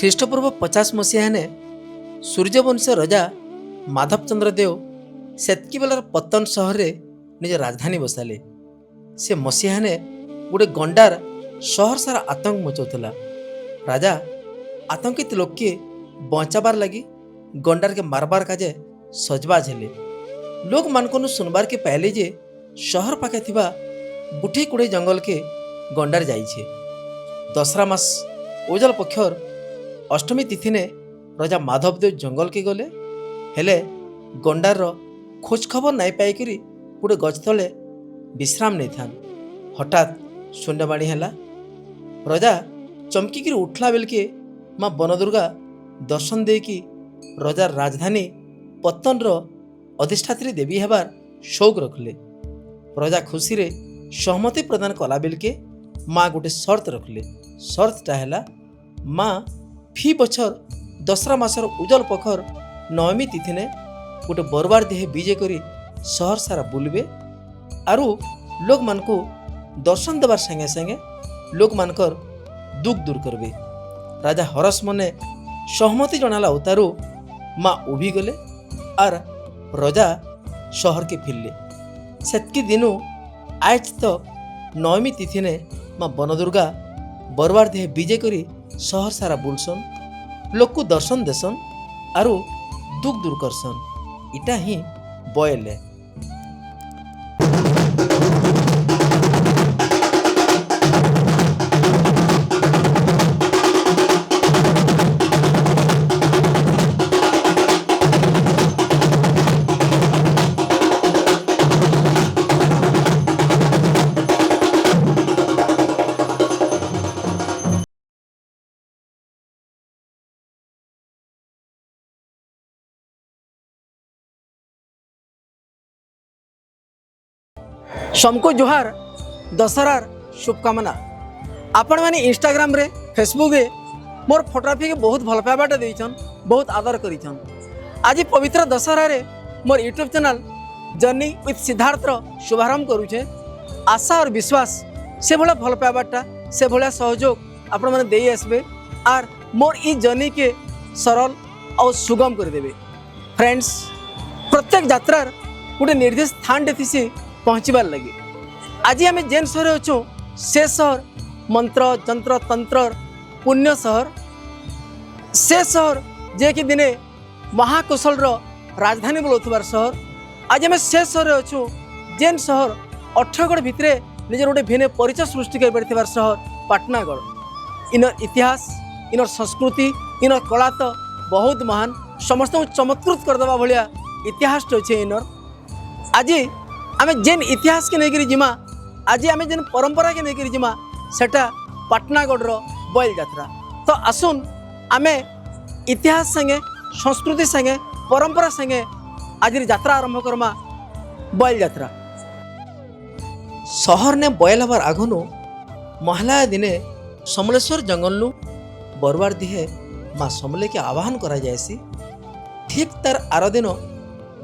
ଖ୍ରୀଷ୍ଟପୂର୍ବ 50 ମସିହାନେ ସୂର୍ଯ୍ୟବଂଶ ରଜା ମାଧବଚନ୍ଦ୍ର ଦେଓ ସେତ୍କି ବେଳର ପତ୍ତନ ସହରରେ ନିଜ ରାଜଧାନୀ ବସାଲେ। ସେ ମସିହାନେ ଗୋଟେ ଗଣ୍ଡାର ସହର ସାରା ଆତଙ୍କ ମଚାଉଥିଲା। ରାଜା ଆତଙ୍କିତ ଲୋକକେ ବଞ୍ଚାବାର ଲାଗି ଗଣ୍ଡାରକେ ମାରବାର କାଜେ ସଜବାଜ ହେଲେ। ଲୋକମାନଙ୍କନୁ ଶୁନବାରକେ ପାଇଲେ ଯେ ସହର ପାଖେ ଥିବା ବୁଠି କୁଡ଼େଇ ଜଙ୍ଗଲକେ ଗଣ୍ଡାର ଯାଇଛେ। ଦଶରା ମାସ ଉଜଲ ପକ୍ଷର ଅଷ୍ଟମୀ ତିଥିନେ ରଜା ମାଧବ ଦେବ ଜଙ୍ଗଲକେ ଗଲେ। ହେଲେ ଗଣ୍ଡାରର ଖୋଜ ଖବର ନାଇଁ ପାଇକରି ଗୋଟେ ଗଛ ତଳେ ବିଶ୍ରାମ ନେଇଥାନ୍। ହଠାତ୍ ଶୂନ୍ୟବାଣୀ ହେଲା। ରଜା ଚମକିକିରି ଉଠଲା ବେଲକେ ମା ବନଦୁର୍ଗା ଦର୍ଶନ ଦେଇକି ରଜାର ରାଜଧାନୀ ପତ୍ତନର ଅଧିଷ୍ଠାତ୍ରୀ ଦେବୀ ହେବାର ସଉକ ରଖିଲେ। ରଜା ଖୁସିରେ ସହମତି ପ୍ରଦାନ କଲା ବେଲକେ ମା ଗୋଟେ ସର୍ତ୍ତ ରଖିଲେ। ସର୍ତ୍ତଟା ହେଲା, ମା ଫି ବଛର ଦଶରା ମାସର ଉଜଲ ପଖର ନବମୀ ତିଥିନେ ଗୋଟେ ବରବାର ଦେହେ ବିଜେ କରି ସହର ସାରା ବୁଲବେ ଆରୁ ଲୋକମାନଙ୍କୁ ଦର୍ଶନ ଦେବାର ସାଙ୍ଗେ ସାଙ୍ଗେ ଲୋକମାନଙ୍କର ଦୁଃଖ ଦୂର କରିବେ। ରାଜା ହରସ ମନେ ସହମତି ଜଣାଲା ଉତାରୁ ମା ଉଭି ଗଲେ ଆର୍ ରଜା ସହରକେ ଫିରଲେ। ସେତ୍କି ଦିନୁ ଆଜ୍ ତକ୍ ନବମୀ ତିଥିନେ ମା ବନଦୁର୍ଗା ବରବାର ଦେହେ ବିଜେ କରି ସହର ସାରା ବୁଲସନ୍, ଲୋକକୁ ଦର୍ଶନ ଦେସନ୍ ଆରୁ ଦୁଃଖ ଦୂର କରସନ୍। ଇଟା ହିଁ ବଏଲେ। ସମକୁ ଜୁହାର, ଦଶହରାର ଶୁଭକାମନା। ଆପଣମାନେ ଇନଷ୍ଟାଗ୍ରାମରେ, ଫେସବୁକରେ ମୋର ଫଟୋଗ୍ରାଫିକେ ବହୁତ ଭଲ ପାଇବାଟା ଦେଇଛନ୍, ବହୁତ ଆଦର କରିଛନ୍। ଆଜି ପବିତ୍ର ଦଶହରାରେ ମୋର ୟୁଟ୍ୟୁବ୍ ଚ୍ୟାନେଲ୍ ଜର୍ଣ୍ଣି ୱିଥ୍ ସିଦ୍ଧାର୍ଥର ଶୁଭାରମ୍ଭ କରୁଛେ। ଆଶା और ବିଶ୍ୱାସ, ସେଭଳିଆ ଭଲ ପାଇବାରଟା, ସେଭଳିଆ ସହଯୋଗ ଆପଣମାନେ ଦେଇ ଆସିବେ ଆର୍ ମୋର ଇ ଜର୍ଣ୍ଣିକେ ସରଳ ଆଉ ସୁଗମ କରିଦେବେ। ଫ୍ରେଣ୍ଡସ୍, ପ୍ରତ୍ୟେକ ଯାତ୍ରାର ଗୋଟେ ନିର୍ଦ୍ଦିଷ୍ଟ ସ୍ଥାନଟେ ଥିସି ପହଞ୍ଚିବାର ଲାଗି। ଆଜି ଆମେ ଯେନ୍ ସହରରେ ଅଛୁ, ସେ ସହର ମନ୍ତ୍ର, ଯନ୍ତ୍ର, ତନ୍ତ୍ରର ପୁଣ୍ୟ ସହର। ସେ ସହର ଯିଏକି ଦିନେ ମହାକୋଶଲର ରାଜଧାନୀ ବୋଲାଉଥିବାର ସହର। ଆଜି ଆମେ ସେ ସହରରେ ଅଛୁ, ଯେନ୍ ସହର ଅଠରଗଡ଼ ଭିତରେ ନିଜର ଗୋଟେ ଭିନ୍ନ ପରିଚୟ ସୃଷ୍ଟି କରିପାରିଥିବାର ସହର ପାଟନାଗଡ଼। ଇନର ଇତିହାସ, ଇନର ସଂସ୍କୃତି, ଇନର କଳା ତ ବହୁତ ମହାନ। ସମସ୍ତଙ୍କୁ ଚମତ୍କୃତ କରିଦେବା ଭଳିଆ ଇତିହାସଟେ ଅଛେ ଇନର। ଆଜି ଆମେ ଯେନ୍ ଇତିହାସକେ ନେଇକରି ଯିମା, ଆଜି ଆମେ ଯେନ୍ ପରମ୍ପରାକେ ନେଇକରି ଯିମା, ସେଟା ପାଟନାଗଡ଼ର ବଏଲ ଯାତ୍ରା। ତ ଆସୁନ୍, ଆମେ ଇତିହାସ ସାଙ୍ଗେ, ସଂସ୍କୃତି ସାଙ୍ଗେ, ପରମ୍ପରା ସାଙ୍ଗେ ଆଜିର ଯାତ୍ରା ଆରମ୍ଭ କର୍ମା, ବଏଲ ଯାତ୍ରା। ସହରନେ ବଏଲ ହେବାର ଆଗନୁ ମହାଲୟା ଦିନେ ସମଲେଶ୍ୱର ଜଙ୍ଗଲନୁ ବରବାର ଦିହେ ମା ସମଲେଇକେ ଆବାହନ କରାଯାଏସି। ଠିକ୍ ତାର ଆର ଦିନ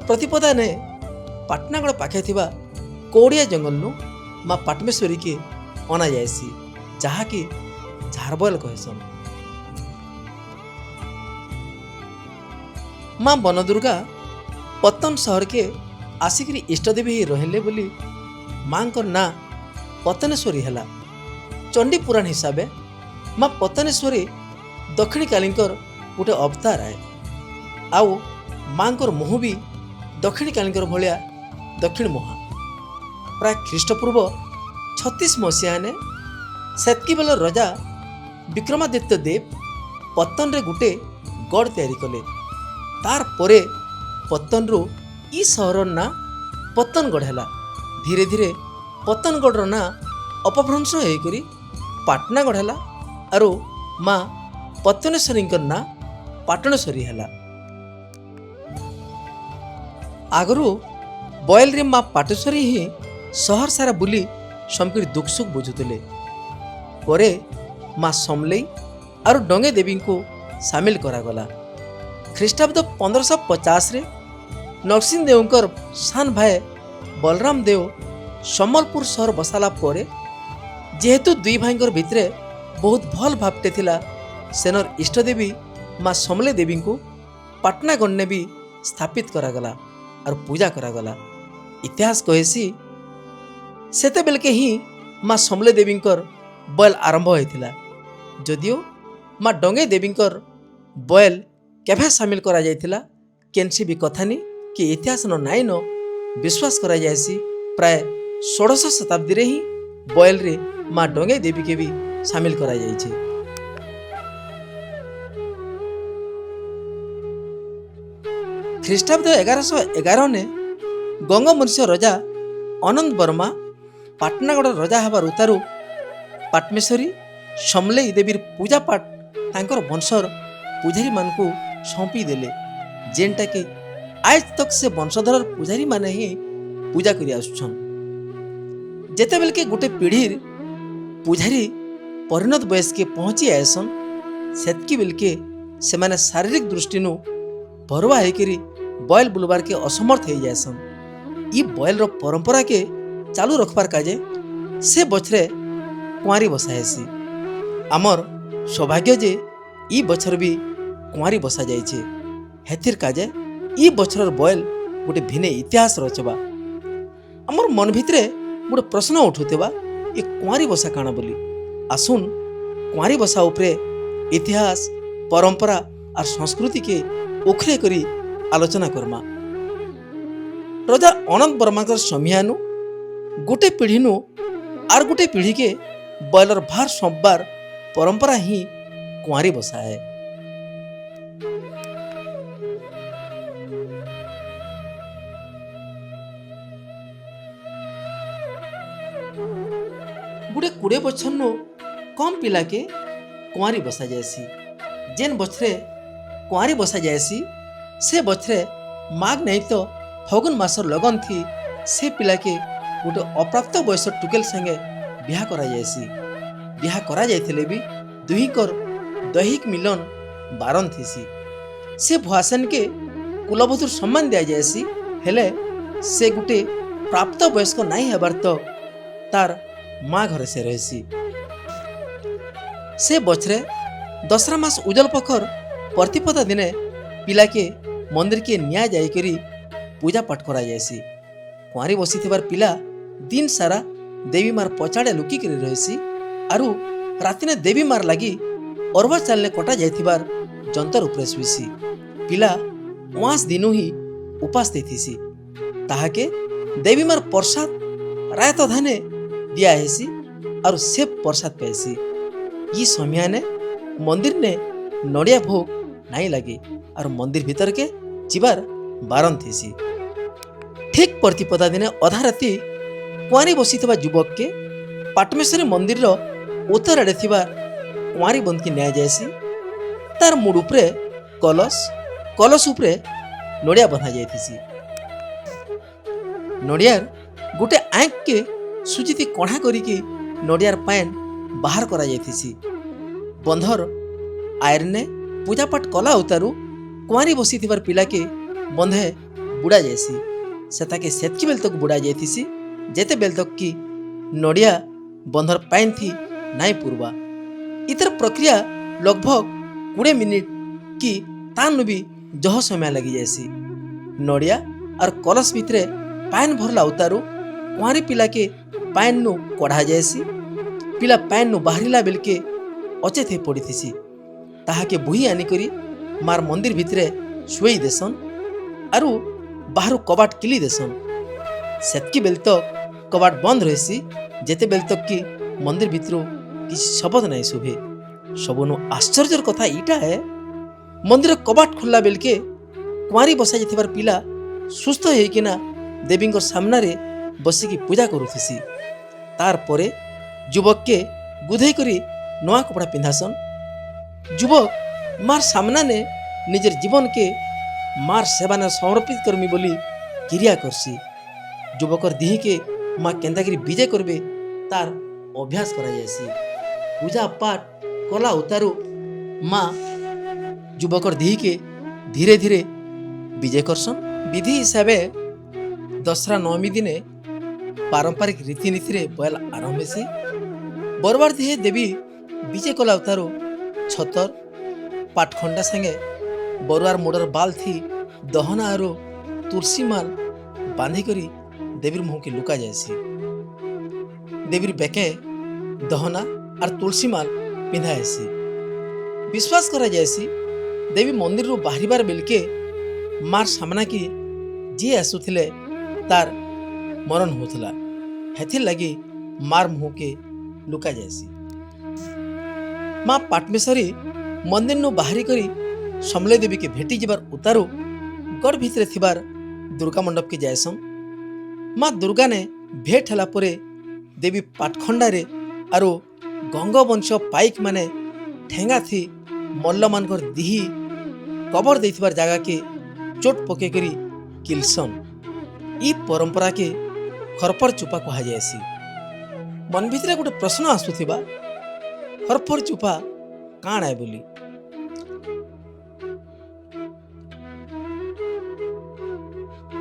ପ୍ରତିପଦାନେ ପାଟନାଗଡ଼ ପାଖେ ଥିବା କୌଡ଼ିଆ ଜଙ୍ଗଲନୁ ମା ପାଟମେଶ୍ୱରୀକେ ଅଣାଯାଏସି, ଯାହାକି ଝାରବଏଲ କହେସନ୍। ମା ବନଦୁର୍ଗା ପତ୍ତନ ସହରକେ ଆସିକିରି ଇଷ୍ଟଦେବୀ ହେଇ ରହିଲେ ବୋଲି ମାଙ୍କର ନାଁ ପତନେଶ୍ୱରୀ ହେଲା। ଚଣ୍ଡୀ ପୁରାଣ ହିସାବେ ମା ପତନେଶ୍ୱରୀ ଦକ୍ଷିଣକାଳୀଙ୍କର ଗୋଟେ ଅବତାର ଆଏ ଆଉ ମାଙ୍କର ମୁହଁ ବି ଦକ୍ଷିଣକାଳୀଙ୍କର ଭଳିଆ ଦକ୍ଷିଣ ମୁହାଁ। ପ୍ରାୟ ଖ୍ରୀଷ୍ଟପୂର୍ବ 36 ମସିହାନେ ସେତ୍କି ବେଳ ରଜା ବିକ୍ରମାଦିତ୍ୟ ଦେବ ପତ୍ତନରେ ଗୋଟେ ଗଡ଼ ତିଆରି କଲେ। ତାର ପରେ ପତ୍ତନରୁ ଇ ସହରର ନାଁ ପତ୍ତନଗଡ଼ ହେଲା। ଧୀରେ ଧୀରେ ପତ୍ତନଗଡ଼ର ନାଁ ଅପଭ୍ରଂଶ ହେଇକରି ପାଟନାଗଡ଼ ହେଲା ଆରୁ ମା ପତ୍ତନେଶ୍ୱରୀଙ୍କର ନାଁ ପାଟଣେଶ୍ୱରୀ ହେଲା। ଆଗରୁ ବଏଲରେ ମା ପାଟେଶ୍ୱରୀ ହିଁ ସହର ସାରା ବୁଲି ସମକିର ଦୁଃଖ ସୁଖ ବୁଝୁଥିଲେ। ପରେ ମା ସମଲେଇ ଆରୁ ଡଙ୍ଗେ ଦେବୀଙ୍କୁ ସାମିଲ କରାଗଲା। ଖ୍ରୀଷ୍ଟାବ୍ଦ 1550ରେ ନରସିଂହ ଦେବଙ୍କର ସାନ ଭାଇ ବଳରାମ ଦେଓ ସମ୍ବଲପୁର ସହର ବସାଲା ପରେ, ଯେହେତୁ ଦୁଇ ଭାଇଙ୍କର ଭିତରେ ବହୁତ ଭଲ ଭାବଟେ ଥିଲା, ସେନର ଇଷ୍ଟଦେବୀ ମା ସମଲେଇ ଦେବୀଙ୍କୁ ପାଟନାଗଡ଼ନେ ବି ସ୍ଥାପିତ କରାଗଲା ଆର୍ ପୂଜା କରାଗଲା। ଇତିହାସ କହେସି ସେତେବେଲକେ ହିଁ ମା ସମଲେଇ ଦେବୀଙ୍କର ବଏଲ ଆରମ୍ଭ ହୋଇଥିଲା। ଯଦିଓ ମା ଡଙ୍ଗେଇ ଦେବୀଙ୍କର ବଏଲ କେଭେ ସାମିଲ କରାଯାଇଥିଲା କେନ୍ସି ବି କଥାନି କି ଇତିହାସ ନ ନାଇଁ ନ, ବିଶ୍ୱାସ କରାଯାଏସି ପ୍ରାୟ 16ଶ ଶତାବ୍ଦୀରେ ହିଁ ବଏଲରେ ମା ଡଙ୍ଗେଇ ଦେବୀକେ ବି ସାମିଲ କରାଯାଇଛି। ଖ୍ରୀଷ୍ଟାବ୍ଦ 1111ନେ ଗଙ୍ଗବଂଶୀୟ ରଜା ଅନନ୍ତ ବର୍ମା ପାଟନାଗଡ଼ ରଜା ହେବାର ଉତାରୁ ପାଟମେଶ୍ୱରୀ ସମଲେଇ ଦେବୀର ପୂଜାପାଠ ତାଙ୍କର ବଂଶର ପୂଜାରୀମାନଙ୍କୁ ସୌଁପି ଦେଲେ, ଯେନ୍ଟାକି ଆଜ୍ ତକ୍ ସେ ବଂଶଧରର ପୂଜାରୀମାନେ ହିଁ ପୂଜା କରି ଆସୁଛନ୍। ଯେତେବେଲକେ ଗୋଟେ ପିଢ଼ିର ପୂଜାରୀ ପରିଣତ ବୟସକେ ପହଞ୍ଚି ଆଏସନ୍, ସେତ୍କି ବେଲକେ ସେମାନେ ଶାରୀରିକ ଦୃଷ୍ଟିନୁ ଭରବା ହେଇକରି ବଏଲ ବୁଲବାରକେ ଅସମର୍ଥ ହେଇଯାଏସନ୍। ଇ ବଏଲର ପରମ୍ପରାକେ ଚାଲୁ ରଖବାର କାଜେ ସେ ବଛରେ କୁଆଁରୀ ବସା ହେସି। ଆମର୍ ସୌଭାଗ୍ୟ ଯେ ଇ ବଛର ବି କୁଆଁରୀ ବସା ଯାଇଛେ। ହେଥିର୍ କାଜେ ଇ ବଛରର ବଏଲ ଗୋଟେ ଭିନେ ଇତିହାସ ରଚବା। ଆମର୍ ମନ ଭିତରେ ଗୋଟେ ପ୍ରଶ୍ନ ଉଠୁଥିବା, ଏ କୁଆଁରୀ ବସା କାଣା ବୋଲି। ଆସୁନ୍ କୁଆଁରୀ ବସା ଉପରେ ଇତିହାସ, ପରମ୍ପରା ଆର୍ ସଂସ୍କୃତିକେ ଉଖରେ କରି ଆଲୋଚନା କର୍ମା। ରଜା ଅନନ୍ତ ବର୍ମାଙ୍କର ସମିୟାନୁ ଗୋଟେ ପିଢ଼ିନୁ ଆର୍ ଗୋଟେ ପିଢ଼ିକେ ବଏଲର ଭାର ସୋମବାର ପରମ୍ପରା ହିଁ କୁଆଁରୀ ବସା ହେ। ଗୋଟେ 20 ବଛରନୁ କମ୍ ପିଲାକେ କୁଆଁରୀ ବସା ଯାଏସି। ଯେନ୍ ବଛରେ କୁଆଁରୀ ବସା ଯାଏସି ସେ ବଛରେ ମାଘ ନାଇଁ ତ ଫଗୁନ ମାସର ଲଗନ ଥି ସେ ପିଲାକେ ଗୋଟେ ଅପ୍ରାପ୍ତ ବୟସ ଟୁକେଲ ସାଙ୍ଗେ ବିହା କରାଯାଏସି। ବିହା କରାଯାଇଥିଲେ ବି ଦୁହିଁଙ୍କର ଦୈହିକ ମିଲନ ବାରନ ଥିସି। ସେ ଭୁଆସେନକେ କୁଲବଧୂର ସମ୍ମାନ ଦିଆଯାଏସି, ହେଲେ ସେ ଗୋଟେ ପ୍ରାପ୍ତ ବୟସ୍କ ନାଇଁ ହେବାର ତ ତାର ମା ଘରେ ସେ ରହିସି। ସେ ବଛରେ ଦଶରା ମାସ ଉଜଲ ପଖର ପ୍ରତିପଦା ଦିନେ ପିଲାକେ ମନ୍ଦିରକେ ନିଆ ଯାଇକରି ପୂଜା ପାଠ କରାଯାଏସି। କୁଆଁରୀ ବସିଥିବାର ପିଲା ଦିନ ସାରା ଦେବୀ ମାର ପଛାଡ଼େ ଲୁକିକରି ରହିସି ଆରୁ ରାତିନେ ଦେବୀ ମାର ଲାଗି ଅରୁଆ ଚାଲନେ କଟା ଯାଇଥିବାର ଯନ୍ତର ଉପରେ ଶୁଇସି। ପିଲା ଉଆଁସ ଦିନୁ ହିଁ ଉପାସ ଦେଇଥିସି। ତାହାକେ ଦେବୀ ମାର ପ୍ରସାଦ ରାୟତ ଧାନେ ଦିଆ ହେସି ଆରୁ ସେ ପ୍ରସାଦ ପାଇସି। ଇ ସମିୟାନେ ମନ୍ଦିରନେ ନଡ଼ିଆ ଭୋଗ ନାଇଁ ଲାଗେ ଆରୁ ମନ୍ଦିର ଭିତରକେ ଯିବାର ବାରନ ଥିସି। ଠିକ୍ ପ୍ରତିପଦା ଦିନେ ଅଧା ରାତି କୁଆଁରୀ ବସିଥିବା ଯୁବକକେ ପାଟମେଶ୍ୱରୀ ମନ୍ଦିରର ଉତ୍ତର ଆଡ଼େ ଥିବା କୁଆଁରୀ ବନ୍ଧକି ନିଆଯାଏସି। ତାର ମୁଡ ଉପରେ କଲସ, କଲସ ଉପରେ ନଡ଼ିଆ ବନ୍ଧା ଯାଇଥିସି। ନଡ଼ିଆର ଗୋଟେ ଆଙ୍କ୍କେ ସୁଜିତି କଣା କରିକି ନଡ଼ିଆର ପାଏନ୍ ବାହାର କରାଯାଇଥିସି। ବନ୍ଧର ଆୟରନେ ପୂଜାପାଠ କଲା ଉତାରୁ କୁଆଁରୀ ବସିଥିବାର ପିଲାକେ ବନ୍ଧେ ବୁଡ଼ା ଯାଏସି। ସେତାକେ ସେତ୍କି ବେଲ ତକ୍ ବୁଡ଼ା ଯାଇଥିସି ଯେତେ ବେଲ ତକ୍ କି ନଡ଼ିଆ ବନ୍ଧର ପାଏନ୍ ଥି ନାଇଁ ପୁରବା। ଇତର ପ୍ରକ୍ରିୟା ଲଗଭଗ 20 ମିନିଟ୍ କି ତାନୁ ବି ଜହ ସମୟ ଲାଗି ଯାଏସି। ନଡ଼ିଆ ଆର୍ କଲସ ଭିତରେ ପାଏନ୍ ଭରଲା ଉତାରୁ କୁଆଁରୀ ପିଲାକେ ପାଏନ୍ନୁ କଢ଼ା ଯାଏସି। ପିଲା ପାଏନ୍ନୁ ବାହାରିଲା ବେଲକେ ଅଚେତ ହେଇ ପଡ଼ିଥିସି। ତାହାକେ ବୋହି ଆନିକରି ମାର୍ ମନ୍ଦିର ଭିତରେ ଶୁଏଇ ଦେସନ୍ ଆରୁ ବାହାରୁ କବାଟ କିଲି ଦେସନ୍। ସେତ୍କି ବେଲ ତକ୍ କବାଟ ବନ୍ଦ ରହିସି ଯେତେ ବେଲ ତକ୍ କି ମନ୍ଦିର ଭିତରୁ କିଛି ଶବଦ ନାଇଁ ଶୁଭେ। ସବୁନୁ ଆଶ୍ଚର୍ଯ୍ୟର କଥା ଇଟା ହେ, ମନ୍ଦିର କବାଟ ଖୋଲିଲା ବେଲକେ କୁଆଁରୀ ବସା ଯାଇଥିବାର ପିଲା ସୁସ୍ଥ ହେଇକିନା ଦେବୀଙ୍କ ସାମ୍ନାରେ ବସିକି ପୂଜା କରୁଥିସି। ତାର୍ ପରେ ଯୁବକକେ ଗୁଧେଇ କରି ନୂଆ କପଡ଼ା ପିନ୍ଧାସନ୍। ଯୁବକ ମାର୍ ସାମ୍ନାନେ ନିଜର ଜୀବନକେ ମାର୍ ସେବାନେ ସମର୍ପିତ କରମି ବୋଲି କିରିୟା କରସି। ଯୁବକର ଦିହିକେ ମା କେନ୍ତାକରି ବିଜେ କରବେ ତାର ଅଭ୍ୟାସ କରାଯାଏସି। ପୂଜା ପାଠ କଲା ଉତାରୁ ମା ଯୁବକର ଦିହିକେ ଧୀରେ ଧୀରେ ବିଜେ କରସନ୍। ବିଧି ହିସାବେ ଦଶରା ନବମୀ ଦିନେ ପାରମ୍ପରିକ ରୀତିନୀତିରେ ବଏଲ ଆରମ୍ଭ ହେସି। ବରବାର ଦିହେ ଦେବୀ ବିଜେ କଲା ଉତାରୁ ଛତର ପାଟଖଣ୍ଡା ସାଙ୍ଗେ ବରୁଆର ମୁଡ଼ର ବାଲ୍ ଥି ଦହନା ଆରୁ ତୁଳସୀ ମାଲ ବାନ୍ଧିକରି ଦେବୀର ମୁହଁକେ ଲୁକା ଯାଏସି। ଦେବୀର ବେକେ ଦହନା ଆର୍ ତୁଳସୀ ମାଲ ପିନ୍ଧା ହେସି। ବିଶ୍ୱାସ କରାଯାଏସି, ଦେବୀ ମନ୍ଦିରରୁ ବାହାରିବାର ବେଲକେ ମାର୍ ସାମ୍ନାକି ଯିଏ ଆସୁଥିଲେ ତାର ମରଣ ହେଉଥିଲା। ହେଥିର୍ ଲାଗି ମାର୍ ମୁହଁକେ ଲୁକା ଯାଏସି। ମା ପାଟମେଶ୍ୱରୀ ମନ୍ଦିରନୁ ବାହାରି କରି ସମଲେଇ ଦେବୀକେ ଭେଟି ଯିବାର ଉତାରୁ ଗଡ଼ ଭିତରେ ଥିବାର ଦୁର୍ଗା ମଣ୍ଡପକେ ଯାଏସନ୍। ମା ଦୁର୍ଗାନେ ଭେଟ ହେଲା ପରେ ଦେବୀ ପାଟଖଣ୍ଡାରେ ଆରୁ ଗଙ୍ଗବଂଶ ପାଇକ ମାନେ ଠେଙ୍ଗା ଥି ମଲ୍ଲମାନଙ୍କର ଦିହି କବର ଦେଇଥିବାର ଜାଗାକେ ଚୋଟ ପକେଇ କିଲସନ୍। ଇ ପରମ୍ପରାକେ ଖରପର ଚୁପା କୁହାଯାଏସି। ମନ ଭିତରେ ଗୋଟେ ପ୍ରଶ୍ନ ଆସୁଥିବା, ଖରପର ଚୁପା କାଣା ବୋଲି।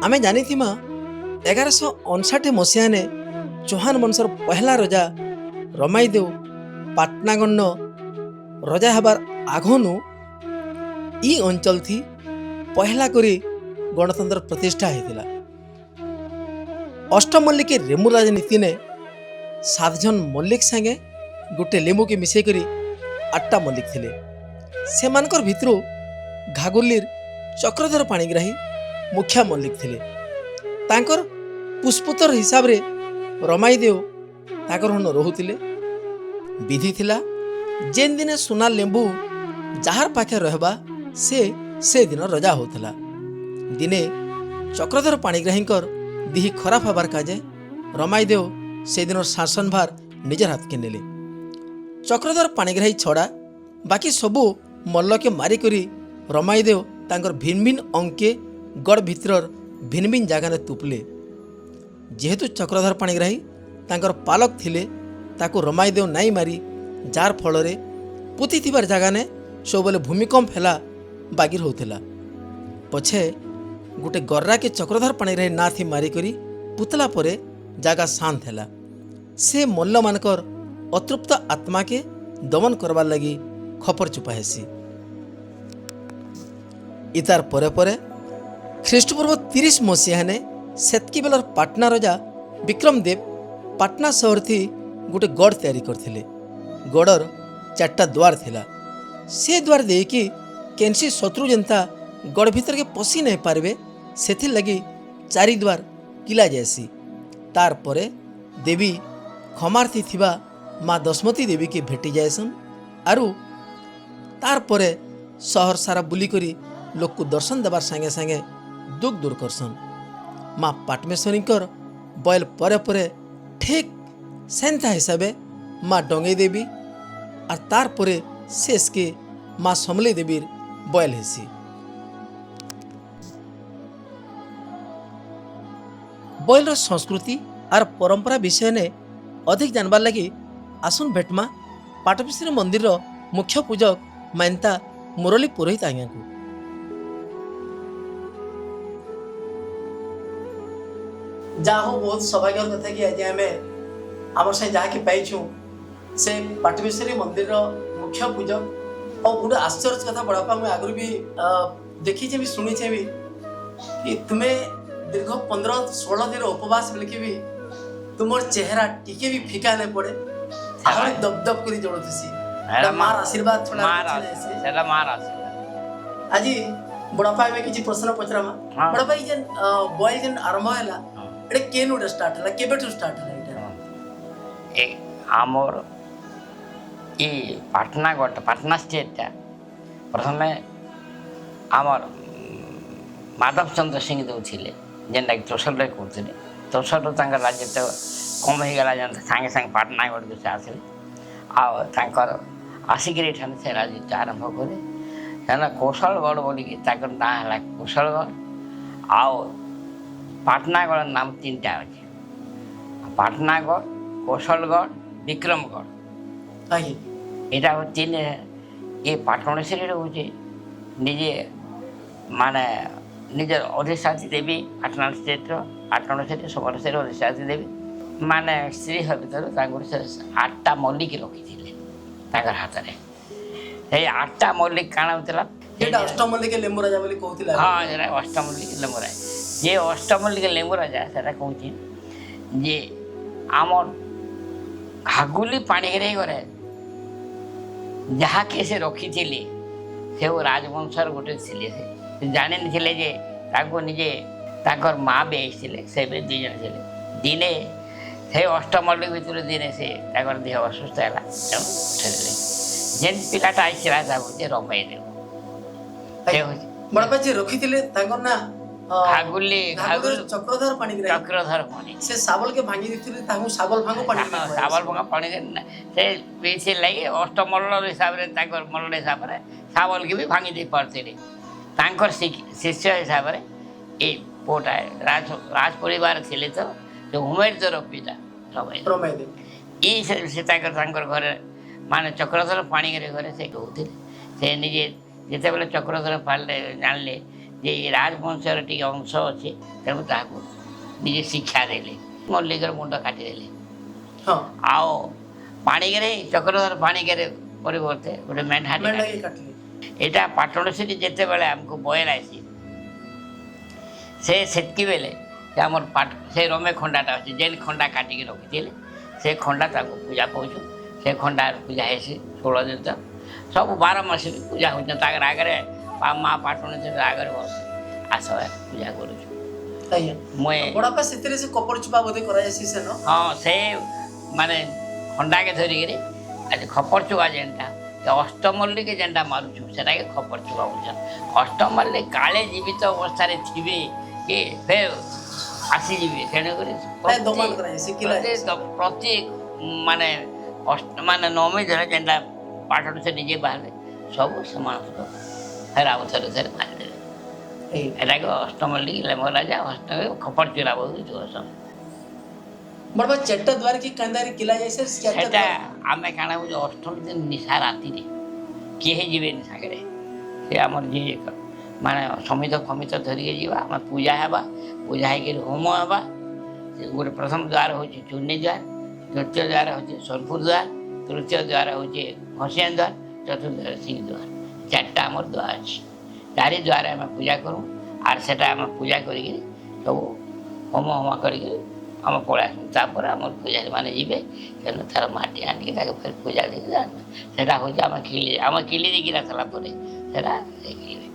ଆମେ ଜାଣିଥିମା, 1159 ମସିହାନେ ଚୌହାନ ବଂଶର ପହେଲା ରଜା ରମାଇଦେଉ ପାଟନାଗଡ଼ ରଜା ହେବାର ଆଘନୁ ଇ ଅଞ୍ଚଳ ଥି ପହେଲା କରି ଗଣତନ୍ତ୍ର ପ୍ରତିଷ୍ଠା ହେଇଥିଲା। ଅଷ୍ଟମଲ୍ଲିକ ରେମୁ ରାଜନୀତିନେ ସାତ ଜଣ ମଲ୍ଲିକ ସାଙ୍ଗେ ଗୋଟେ ଲେମ୍ବୁକେ ମିଶେଇ କରି ଆଠଟା ମଲ୍ଲିକ ଥିଲେ। ସେମାନଙ୍କର ଭିତରୁ ଘାଗୁର୍ଲିର ଚକ୍ରଧର ପାଣିଗ୍ରାହୀ ମୁଖ୍ୟ ମଲ୍ଲିକ ଥିଲେ। ତାଙ୍କର ପୁଷ୍ପୋତ୍ତର ହିସାବରେ ରମାଇଦେଉ ତାଙ୍କର ହନ ରହୁଥିଲେ। ବିଧି ଥିଲା, ଯେନ୍ ଦିନେ ସୁନା ଲେମ୍ବୁ ଯାହାର ପାଖେ ରହିବା, ସେ ସେଦିନ ରଜା ହେଉଥିଲା। ଦିନେ ଚକ୍ରଧର ପାଣିଗ୍ରାହୀଙ୍କର ଦିହି ଖରାପ ହେବାର କାଜେ ରମାଇଦେଉ ସେଦିନର ଶାସନଭାର ନିଜର ହାତକେ ନେଲେ। ଚକ୍ରଧର ପାଣିଗ୍ରାହୀ ଛଡ଼ା ବାକି ସବୁ ମଲ୍ଲକେ ମାରିକରି ରମାଇଦେଉ ତାଙ୍କର ଭିନ୍ନ ଭିନ୍ନ ଅଙ୍କେ ଗଡ଼ ଭିତରର ଭିନ୍ନ ଭିନ୍ନ ଜାଗାରେ ତୁପଲେ। ଯେହେତୁ ଚକ୍ରଧର ପାଣିଗ୍ରାହୀ ତାଙ୍କର ପାଲକ ଥିଲେ, ତାକୁ ରମାଇଦେଉ ନାଇଁ ମାରି, ଯାର ଫଳରେ ପୋତିଥିବାର ଜାଗାନେ ସବୁବେଳେ ଭୂମିକମ୍ପ ହେଲା ବାଗିର ହେଉଥିଲା। ପଛେ ଗୋଟେ ଗର୍ରାକେ ଚକ୍ରଧର ପାଣିଗ୍ରାହୀ ନାଥି ମାରିକରି ପୁତଲା ପରେ ଜାଗା ଶାନ୍ତ ହେଲା। ସେ ମଲ୍ଲମାନଙ୍କର ଅତୃପ୍ତ ଆତ୍ମାକେ ଦମନ କରବାର୍ ଲାଗି ଖପର ଚୁପା ହେସି। ଇତାର ପରେ ପରେ ଖ୍ରୀଷ୍ଟପୂର୍ବ 30 ମସିହାନେ ସେତ୍କି ବେଲର ପାଟନା ରଜା ବିକ୍ରମ ଦେବ ପାଟନା ସହର ଥି ଗୋଟେ ଗଡ଼ ତିଆରି କରିଥିଲେ। ଗଡ଼ର ଚାରିଟା ଦ୍ୱାର ଥିଲା। ସେ ଦ୍ୱାର ଦେଇକି କେନ୍ସି ଶତ୍ରୁ ଯେନ୍ତା ଗଡ଼ ଭିତରକେ ପଶି ନାଇଁ ପାରବେ, ସେଥିର୍ଲାଗି ଚାରି ଦ୍ୱାର କିଲା ଯାଏସି। ତାର୍ ପରେ ଦେବୀ ଖମାରଥି ଥିବା ମା ଦଶମତୀ ଦେବୀକେ ଭେଟି ଯାଏସନ୍ ଆରୁ ତାର୍ ପରେ ସହର ସାରା ବୁଲିକରି ଲୋକକୁ ଦର୍ଶନ ଦେବାର ସାଙ୍ଗେ ସାଙ୍ଗେ ଦୁଃଖ ଦୂର କରସନ୍। ମା ପାଟମେଶ୍ୱରୀଙ୍କର ବୟଲ ପରେ ପରେ ଠିକ୍ ସେନ୍ତା ହିସାବେ ମା ଡଙ୍ଗେଇ ଦେବୀ ଆର୍ ତାର୍ ପରେ ଶେଷକେ ମା ସମଲେଇ ଦେବୀର ବୟଲ ହେସି। ବୟଲର ସଂସ୍କୃତି ଆର୍ ପରମ୍ପରା ବିଷୟନେ ଅଧିକ ଜାନବାର୍ ଲାଗି ଆସୁନ୍ ଭେଟମା ପାଟମେଶ୍ୱରୀ ମନ୍ଦିରର ମୁଖ୍ୟ ପୂଜକ ମାନ୍ତା ମୁରଲୀ ପୁରୋହିତ ଆଜ୍ଞାକୁ। ଯାହା ହଉ, ବହୁତ ସୌଭାଗ୍ୟର କଥା କି ଆଜି ଆମେ ଆମର ସାଙ୍ଗେ ଯାହାକି ପାଇଛୁ, ସେ ପାଟମେଶ୍ୱରୀ ମନ୍ଦିରର ମୁଖ୍ୟ ପୂଜକ। ଆଉ ଗୋଟେ ଆଶ୍ଚର୍ଯ୍ୟ କଥା ବଡ଼ବାପା, ମୁଁ ଆଗରୁ ବି ଦେଖିଛେ ବି, ଶୁଣିଛେ ବି କି ତୁମେ ଦୀର୍ଘ 15-16 ଦିନ ଉପବାସ ବେଲକି ବି ତୁମର ଚେହେରା ଟିକେ ବି ଫିକା ନାଇଁ ପଡ଼େ, ଆହୁରି ଦପ ଦପ କରି ଜଳୁଥିସି। ଏଟା ମାର ଆଶୀର୍ବାଦ ଛଡ଼ା ମାର କିଛି ନାଇଁ ସେ। ସେଟା ମାର ଆଶୀର୍ବାଦ। ଆଜି ବଡ଼ବାପା ଆମେ କିଛି ପ୍ରଶ୍ନ ପଚରାମା। ହଁ। ବଡ଼ବାପା, ଏଇ ଯେନ୍ ବୟଲ ଯେନ୍ ଆରମ୍ଭ ହେଲା, ଏଟା କେନୁ ଗୋଟେ ଷ୍ଟାର୍ଟ ହେଲା, କେବେଠୁ ଷ୍ଟାର୍ଟ ହେଲା ଏଇଟା? ଏ ଆମର ଇ ପାଟନାଗଡ଼ଟା, ପାଟନା ଷ୍ଟେଟଟା ପ୍ରଥମେ ଆମର ମାଧବ ଚନ୍ଦ୍ର ସିଂ ଦେଉଥିଲେ, ଯେନ୍ଟାକି ତୋସଲରେ କରୁଥିଲେ। ତୋସଲରୁ ତାଙ୍କର ରାଜତ୍ୱ କମ୍ ହେଇଗଲା ଯେନ୍ତା, ସାଙ୍ଗେ ସାଙ୍ଗେ ପାଟନାଗଡ଼କୁ ସେ ଆସିଲେ। ଆଉ ତାଙ୍କର ଆସିକିରି ଏଠାନେ ସେ ରାଜତ୍ୱ ଆରମ୍ଭ କଲେ। କାରଣ କୌଶଳଗଡ଼ ବୋଲିକି ତାଙ୍କର ନାଁ ହେଲା କୌଶଳଗଡ଼। ଆଉ ପାଟନାଗଡ଼ ନାମ ତିନିଟା ଅଛି, ପାଟନାଗଡ଼, କୌଶଳଗଡ଼, ବିକ୍ରମଗଡ଼। ଏଇଟା ହେଉଛି ତିନି। ଏ ପାଟଣେଶ୍ୱରୀ ହେଉଛି ନିଜେ ମାନେ ନିଜର ଅଧିଷ୍ଠାତ୍ରୀ ଦେବୀ। ପାଟଣା ଷ୍ଟେଟ୍ର ପାଟଣେଶ୍ୱରୀ, ସମଲେଶ୍ୱରୀ ଅଧିଷ୍ଠାତ୍ରୀ ଦେବୀ। ମାନେ ସ୍ତ୍ରୀ ଭିତରୁ ତାଙ୍କର ସେ ଆଠଟା ମଲ୍ଲିକ ରଖିଥିଲେ ତାଙ୍କର ହାତରେ। ସେଇ 8ଟା ମଲ୍ଲିକ କାଣା ହଉଥିଲା? ଯେଟା ଅଷ୍ଟମଲ୍ଲିକ ଲେମ୍ବୁ ରାଜା ବୋଲି କହୁଥିଲା। ହଁ, ସେଟା ଅଷ୍ଟମଲ୍ଲିକ ଲେମ୍ବୁ ରାଜା। ଯେ ଅଷ୍ଟମଲ୍ଲିକ ଲେମ୍ବୁ ରାଜା, ସେଟା କହୁଛି ଯେ ଆମର ଘାଗୁଲି ପାଣିଗ୍ରାହୀ ଘରେ ଯାହାକି ସେ ରଖିଥିଲେ, ସେ ରାଜବଂଶର ଗୋଟେ ଥିଲେ। ସେ ଜାଣିନଥିଲେ ଯେ ତାଙ୍କୁ ନିଜେ ତାଙ୍କର ମା ବି ଆସିଥିଲେ, ସେ ବି 2 ଜଣ ଥିଲେ। ଦିନେ ସେ ଅଷ୍ଟମଲ୍ଲିକ ଭିତରୁ ଦିନେ ସେ ତାଙ୍କର ଦେହ ଅସୁସ୍ଥ ହେଲା, ତେଣୁ ଉଠେଇଦେଲେ। ଯେନ୍ ପିଲାଟା ଆସିଥିଲା, ତା ହେଉଛି ରମେଇ ଦେବ। ସେ ହେଉଛି ବଡ଼ବାପା, ଯିଏ ରଖିଥିଲେ ତାଙ୍କର ନା ଘାଗୁଲି। ଘାଗୁଲି ଚକ୍ରଧର ପାଣିଗ୍ରାହୀ। ଚକ୍ରଧର ପାଣି। ସେ ଶାବଲକେ ଭାଙ୍ଗି ଦେଇଥିଲେ, ତାଙ୍କୁ ଶାବଲ ଭାଙ୍ଗ ପାଣିଗ୍ରାହୀ। ଶାବଲ ଭଙ୍ଗା ପାଣି ସେ ସେ ଲାଗି ଅଷ୍ଟମଲ୍ଲ ହିସାବରେ, ତାଙ୍କର ମଲ୍ଲ ହିସାବରେ ଶାବଲକି ବି ଭାଙ୍ଗି ଦେଇ ପାରୁଥିଲେ। ତାଙ୍କର ଶିଷ୍ୟ ହିସାବରେ ଏଇ ପୁଅଟା ରାଜ ପରିବାର ଥିଲେ ତ, ସେ ଉମେରଦେବର ପିତା ରମେଇ। ରମେଇ ଦେବ। ଏଇ ସେ ତାଙ୍କର ଘରେ, ମାନେ ଚକ୍ରଧର ପାଣିଗ୍ରାହୀ ଘରେ ସେ କହୁଥିଲେ। ସେ ନିଜେ ଯେତେବେଳେ ଚକ୍ରଧର ପାରିଲେ, ଜାଣିଲେ ଯେ ଏଇ ରାଜବଂଶର ଟିକେ ଅଂଶ ଅଛି, ତେଣୁ ତାହାକୁ ନିଜେ ଶିକ୍ଷା ଦେଲେ। ମଲ୍ଲିକର ମୁଣ୍ଡ କାଟିଦେଲେ। ଆଉ ପାଣିଗ୍ରାହୀ, ଚକ୍ରଧର ପାଣିଗ୍ରାହୀ ପରିବର୍ତ୍ତେ ଗୋଟେ ମେଣ୍ଢା। ମେଣ୍ଢାକେ କାଟିଲେ। ଏଇଟା ପାଟଣେଶ୍ୱରୀ ଯେତେବେଳେ ଆମକୁ ବଏଲ ଆସି, ସେ ସେତ୍କି ବେଲେ ସେ ଆମର ପାଟ ସେ ରମେ ଖଣ୍ଡାଟା ଅଛି, ଯେନ୍ ଖଣ୍ଡା କାଟିକି ରଖିଥିଲେ, ସେ ଖଣ୍ଡା ତାକୁ ପୂଜା ପାଉଛୁ। ସେ ଖଣ୍ଡା ପୂଜା ହେସି 16 ଦିନ ତ, ସବୁ 12 ମାସ ବି ପୂଜା ହେଉଛନ୍ତି। ତାଙ୍କର ଆଗରେ ମା ପାଟଣେଶ୍ୱରୀ ଆଗରେ ବସ ଆସ ପୂଜା କରୁଛୁ। ମୁଇଁ ବଡ଼ବାପା, ସେଥିରେ ସେ କପର ଚୁପା ବୋଧେ କରାଯାଏସି ସେନ? ହଁ, ସେ ମାନେ ଖଣ୍ଡାକେ ଧରିକିରି ଆଜି ଖପର ଚୁଆ ଯେନ୍ଟା, ସେ ଅଷ୍ଟମଲ୍ଲିକେ ଯେନ୍ଟା ମାରୁଛୁ, ସେଟାକେ ଖପର ଚୁଆ ବୋଲୁଛନ୍। ଅଷ୍ଟମଲ୍ଲିକ କାଳେ ଜୀବିତ ଅବସ୍ଥାରେ ଥିବେ କି ଫେର ଆସିଯିବେ, ତେଣୁକରି ଦମନ କରାଯାଏସି, କିଲା। ପ୍ରତି ମାନେ ମାନେ ନବମୀ ଦିନ ଯେନ୍ଟା ପାଠରୁ ସେ ନିଜେ ବାହାରିବେ, ସବୁ ସେମାନଙ୍କର ଫେର ଆଉ ଥରେ ଥରେ ମାରିଦେବେ। ଏଟାকে ଅଷ୍ଟମଲ୍ଲିକ ଲେମ୍ବ ରାଜା, ଅଷ୍ଟମୀ ଖପର ଚୁରା ବୋଲି କହସନ୍। ବଡ଼ବାପା, ଚାରିଟା ଦ୍ୱାର କି କାନ୍ଦାରେ କିଲା ଯାଏସେ ଚାରିଟା ସେଟା ଦ୍ୱାର? ଆମେ କାଣା ହଉଛି, ଅଷ୍ଟମୀ ଦିନ ନିଶା ରାତିରେ କେହି ଯିବେନି ସାଙ୍ଗରେ। ସେ ଆମର ଯିଏ ମାନେ ସମିଧ ଫମିତ ଧରିକି ଯିବା, ଆମେ ପୂଜା ହେବା, ପୂଜା ହେଇକିରି ହୋମ ହେବା। ସେ ଗୋଟେ ପ୍ରଥମ ଦ୍ୱାର ହେଉଛି ଚୁନି ଦ୍ୱାର, ଦ୍ୱିତୀୟ ଦ୍ୱାର ହେଉଛି ସୋନପୁର ଦ୍ୱାର, ତୃତୀୟ ଦ୍ୱାର ହେଉଛି ଘସିଆନ ଦ୍ୱାର, ଚତୁର୍ଥ ଦ୍ୱାର ସିଂହ ଦ୍ୱାର। ଚାରିଟା ଆମର ଦ୍ୱାର ଅଛି। ଚାରି ଦ୍ୱାର ଆମେ ପୂଜା କରୁ। ଆର୍ ସେଟା ଆମେ ପୂଜା କରିକିରି ସବୁ ହୋମ ହୋମ କରିକିରି ଆମେ ପଳେଇ ଆସୁ। ତାପରେ ଆମର ପୂଜାରୀ ମାନେ ଯିବେ, ତେଣୁ ତାର ମାଟି ଆଣିକି ତାକୁ ଫେର ପୂଜା ଦେଇକି ଆଣିବେ। ସେଟା ହେଉଛି ଆମେ କିଲି, ଆମେ କିଲି ଦେଇକି ଆସିଲା ପରେ ସେଟା ସେ କିଲିବେ।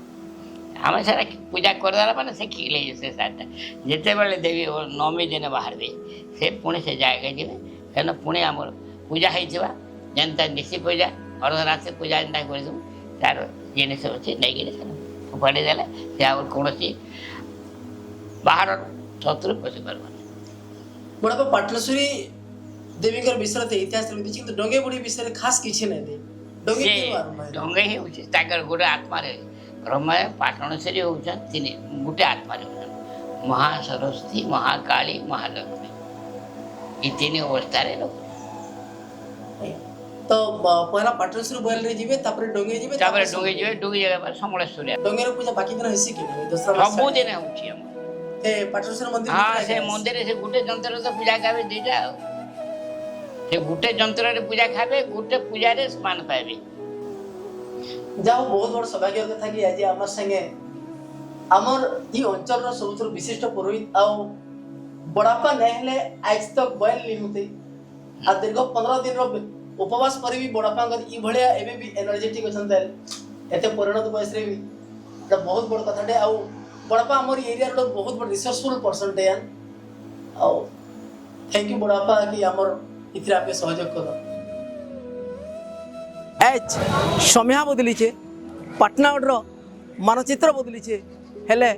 ଆମେ ସେଟା ପୂଜା କରିଦେଲା ମାନେ ସେ କିଲି ହେଇଯିବ। ସେ ସାରଟା ଯେତେବେଳେ ଦେବୀ ନବମୀ ଦିନ ବାହାରିବେ, ସେ ପୁଣି ସେ ଜାଗାକେ ଯିବେ। ତେଣୁ ପୁଣି ଆମର ପୂଜା ହେଇଥିବା ଯେନ୍ତା ନିଶି ପୂଜା, ଅର୍ଦ୍ଧରାତ୍ରି ପୂଜା ଯେନ୍ତା କରିଥିବୁ, ତାର ଜିନିଷ ଅଛି, ନେଇକିରି ସେନ ଫୋପାଡ଼ି ଦେଲେ ସେ ଆଉ କୌଣସି ବାହାର ଶତ୍ରୁ ପଶି ପାରିବନି। ବଡ଼ବାପା, ପାଟଣେଶ୍ୱରୀ ଦେବୀଙ୍କର ବିଷୟରେ ତ ଇତିହାସରେ ମିଳିଛି, କିନ୍ତୁ ଡଙ୍ଗେଇ ବୁଢ଼ୀ ବିଷୟରେ ଖାସ କିଛି ନାହିଁ। ଦେଇ ଡଙ୍ଗେଇ ସେ କେନୁ ଆରମ୍ଭ ହେଲା? ଡଙ୍ଗେଇ ହେଉଛି ତାଙ୍କର ଗୋଟେ ଆତ୍ମାରେ। ବ୍ରହ୍ମା ପାଟଣେଶ୍ୱରୀ ହେଉଛନ୍ତି ତିନି, ଗୋଟେ ଆତ୍ମାରେ ହେଉଛନ୍ତି ମହା ସରସ୍ୱତୀ, ମହାକାଳୀ, ମହାଲକ୍ଷ୍ମୀ। ଏ ତିନି ଅବସ୍ଥାରେ ରହୁଛନ୍ତି। ତ ପହଲା ପାଟଣେଶ୍ୱରୀ ବୟଲରେ ଯିବେ, ତାପରେ ଡଙ୍ଗେଇ ଯିବେ। ତାପରେ ଡୁଙ୍ଗି ଯିବେ, ଡୁଙ୍ଗି ଯିବା ପରେ ସମଲେଶ୍ୱରୀ। ଡଙ୍ଗେଇର ପୂଜା ବାକି ଦିନ ହେସି କି ନାଇଁ, ଦଶରା ମାସ? ସବୁଦିନ ହେଉଛି ଆମର। ଏ ପାଟଣେଶ୍ୱରୀ ମନ୍ଦିର ହଁ। ଭିତରେ ସେ ଆଜ୍ଞା? ମନ୍ଦିରରେ ସେ ଗୋଟେ ଯନ୍ତ୍ରରେ ତ ପୂଜା ଖାଇବେ 2ଟା, ଆଉ ସେ ଗୋଟେ ଯନ୍ତ୍ରରେ ପୂଜା ଖାଇବେ, ଗୋଟେ ପୂଜାରେ ସ୍ନାନ ପାଇବେ। ଯା ହଉ, ବହୁତ ବଡ଼ ସୌଭାଗ୍ୟର କଥା କି ଆଜି ଆମର ସାଙ୍ଗେ ଆମର ଇ ଅଞ୍ଚଳର ସବୁଥିରୁ ବିଶିଷ୍ଟ ପୁରୋହିତ ଆଉ ବଡ଼ାପା ନାଇଁ ହେଲେ ଆଜ ତକ ବଏଲ ନି ହଉତେ। ଆଉ ଦୀର୍ଘ 15 ଦିନର ଉପବାସ ପରେ ବି ବଡ଼ାପାଙ୍କର ଇ ଭଳିଆ ଏବେ ବି ଏନର୍ଜେଟିକ୍ ଅଛନ୍ତି, ଏତେ ପରିଣତ ବୟସରେ ବି, ଏଟା ବହୁତ ବଡ଼ କଥାଟେ। ଆଉ ବଡ଼ାପା ଆମର ଏରିଆର ଗୋଟେ ବହୁତ ବଡ଼ ରିସୋର୍ସଫୁଲ ପର୍ସନଟେ। ଆଉ thank you ବଡ଼ାପା କି ଆମର ଏଥିରେ ଆପେ ସହଯୋଗ କଲ। ଏଚ୍ ସମୟ ବଦଲିଛେ, ପାଟନାଗଡ଼ର ମାନଚିତ୍ର ବଦଲିଛେ, ହେଲେ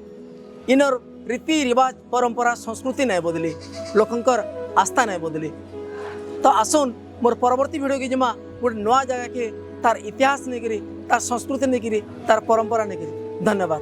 ଇନର ରୀତି ରିବାଜ, ପରମ୍ପରା, ସଂସ୍କୃତି ନାଇଁ ବଦଲି, ଲୋକଙ୍କର ଆସ୍ଥା ନାଇଁ ବଦଲି। ତ ଆସୁନ୍, ମୋର ପରବର୍ତ୍ତୀ ଭିଡ଼ିଓକେ ଯିମା ଗୋଟେ ନୂଆ ଜାଗାକେ, ତାର ଇତିହାସ ନେଇକରି, ତାର ସଂସ୍କୃତି ନେଇକରି, ତାର ପରମ୍ପରା ନେଇକରି। ଧନ୍ୟବାଦ।